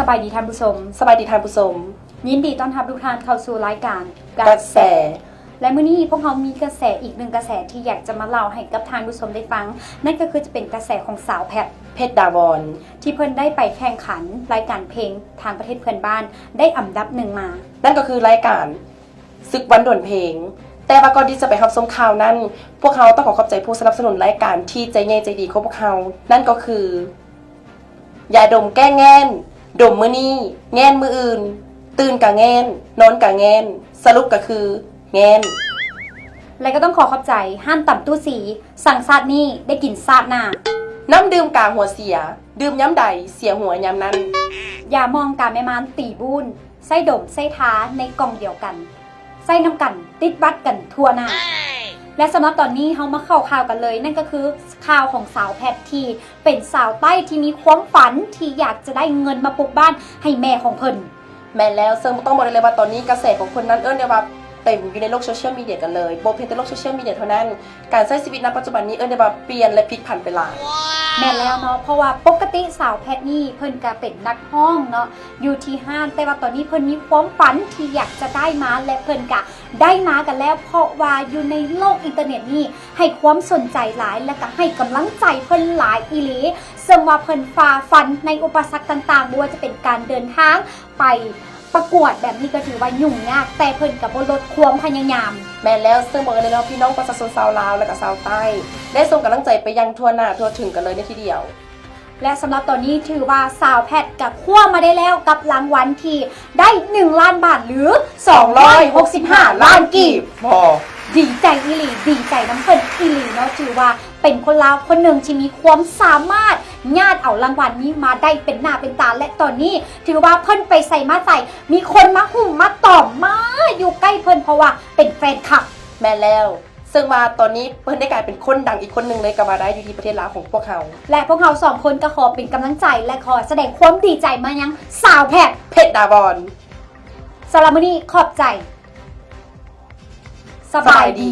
ສະບາຍດີທ່ານຜູ້ຊົມ ສະບາຍດີທ່ານຜູ້ຊົມ ຍິນດີຕ້ອນຮັບທຸກທ່ານເຂົ້າສູ່ລາຍການ ກະແສ ແລະ ມື້ນີ້ພວກເຮົາມີກະແສອີກໜຶ່ງກະແສທີ່ຢາກຈະມາເລົ່າໃຫ້ກັບທ່ານຜູ້ຊົມໄດ້ຟັງ, ນັ້ນກໍຄືຈະເປັນກະແສຂອງສາວແພັດ ເພັດດາວອນ ທີ່ເພິ່ນໄດ້ໄປແຂ່ງຂັນລາຍການເພງທາງປະເທດເພື່ອນບ້ານ ໄດ້ອັນດັບໜຶ່ງມາ, ນັ້ນກໍຄືລາຍການ ສຶກວັນດົນເພງ. ແຕ່ວ່າກ່ອນທີ່ຈະໄປຮັບຊົມຂ່າວນັ້ນ, ພວກເຮົາຕ້ອງຂໍຂອບໃຈຜູ້ສະໜັບສະໜູນລາຍການທີ່ໃຈໃຫຍ່ໃຈດີຂອງພວກເຮົາ, ນັ້ນກໍຄື ຢາດົມແກ້ແງນ, ດົມມື້ນີ້, ແງນມື້ອື່ນ, ຕື່ນກະແງນ, ນອນກະແງນ, ສະຫຼຸບກະຄື ແງນ. ແລະ ກໍຕ້ອງຂໍຂອບໃຈຮ້ານຕຳຕູ້ສີ, ສັ່ງຊາດນີ້ໄດ້ກິນຊາດໜ້າ. ນ້ຳດື່ມກາຫົວເສຍ, ດື່ມຍາມໃດເສຍຫົວຍາມນັ້ນ. ຢາໝອງກາແມ່ມ່ານຕີບູນ, ໃຊ້ດົມໃຊ້ທາໃນກ່ອງດຽວກັນ, ໃຊ້ນຳກັນຕິດບັດກັນທົ່ວໜ້າ. ແລະ ສຳລັບຕອນນີ້ເຮົາມາເຂົ້າຂ່າວກັນເລີຍ, ນັ້ນກໍຄືຂ່າວຂອງສາວແພັດທີ່ເປັນສາວໃຕ້ທີ່ມີຄວາມຝັນທີ່ຢາກຈະໄດ້ເງິນມາປຸກບ້ານໃຫ້ແມ່ຂອງເພິ່ນ. ແມ່ນແລ້ວ, ເຊິ່ງຕ້ອງບອກໄດ້ເລີຍວ່າຕອນນີ້ກະແສຂອງເພິ່ນນັ້ນເອີ້ນໄດ້ວ່າເຕັມຢູ່ໃນໂລກໂຊຊຽວມີເດຍກັນເລີຍ, ບໍ່ພຽງແຕ່ໂລກໂຊຊຽວມີເດຍເທົ່ານັ້ນ, ການໃຊ້ຊີວິດນະປັດຈຸບັນນີ້ເອີ້ນໄດ້ວ່າປ່ຽນ ແລະ ພິກຜັນໄປຫຼາຍ. ແມ່ນແລ້ວເນາະ, ເພາະວ່າປົກກະຕິສາວແພັດນີ້ເພິ່ນກະເປັນນັກຮ້ອງເນາະ ຢູ່ທີ່ຮ້ານ, ແຕ່ວ່າຕອນນີ້ເພິ່ນມີຄວາມຝັນທີ່ຢາກຈະໄດ້ມາ ແລະ ເພິ່ນກະໄດ້ມາກັນແລ້ວ, ເພາະວ່າຢູ່ໃນໂລກອິນເຕີເນັດນີ້ໃຫ້ຄວາມສົນໃຈຫຼາຍ ແລະ ກະໃຫ້ກຳລັງໃຈເພິ່ນຫຼາຍອີ່ຫຼີ, ເຊິ່ງວ່າເພິ່ນຝ່າຟັນໃນອຸປະສັກຕ່າງໆ, ບໍ່ວ່າຈະເປັນການເດີນທາງ ໄປປະກວດແບບນີ້ກໍຖືວ່າຫຍຸ້ງຍາກ, ແຕ່ເພິ່ນກໍບໍ່ລົດຄວາມພະຍາຍາມ. ແມ່ນແລ້ວ, ເຊິ່ງບອກເລີຍເນາະ, ພີ່ນ້ອງປະຊາຊົນຊາວລາວ ແລະ ກໍຊາວໃຕ້ ໄດ້ສົ່ງກຳລັງໃຈໄປຢ່າງທົ່ວໜ້າທົ່ວເຖິງກັນເລີຍໃນທີດຽວ. ແລະ ສຳລັບຕອນນີ້ຖືວ່າສາວແພັດກໍຄວ້າມາໄດ້ແລ້ວກັບລາງວັນທີ່ໄດ້ໜຶ່ງລ້ານບາດ ຫຼື ສອງຮ້ອຍຫົກສິບຫ້າລ້ານກີບ. ດີໃຈອີ່ຫຼີ, ດີໃຈນຳເພິ່ນອີ່ຫຼີເນາະ, ຖືວ່າ ເປັນຄົນລາວຄົນໜຶ່ງທີ່ມີຄວາມສາມາດຍາດເອົາລາງວັນນີ້ມາໄດ້ເປັນໜ້າເປັນຕາ ແລະ ຕອນນີ້ຖືວ່າເພິ່ນໄປໃສມາໃສ ມີຄົນມາຫຸ້ມມາຕອມມາຢູ່ໃກ້ເພິ່ນ ເພາະວ່າເປັນແຟນຄລັບ. ແມ່ນແລ້ວ, ເຊິ່ງວ່າຕອນນີ້ເພິ່ນໄດ້ກາຍເປັນຄົນດັງອີກຄົນໜຶ່ງເລີຍກໍວ່າໄດ້ ຢູ່ທີ່ປະເທດລາວຂອງພວກເຮົາ ແລະ ພວກເຮົາສອງຄົນກໍຂໍເປັນກຳລັງໃຈ ແລະ ຂໍສະແດງຄວາມດີໃຈມາຍັງສາວແພັດ ເພັດດາວອນ. ສຳລັບມື້ນີ້ຂອບໃຈ. ສະບາຍດີ.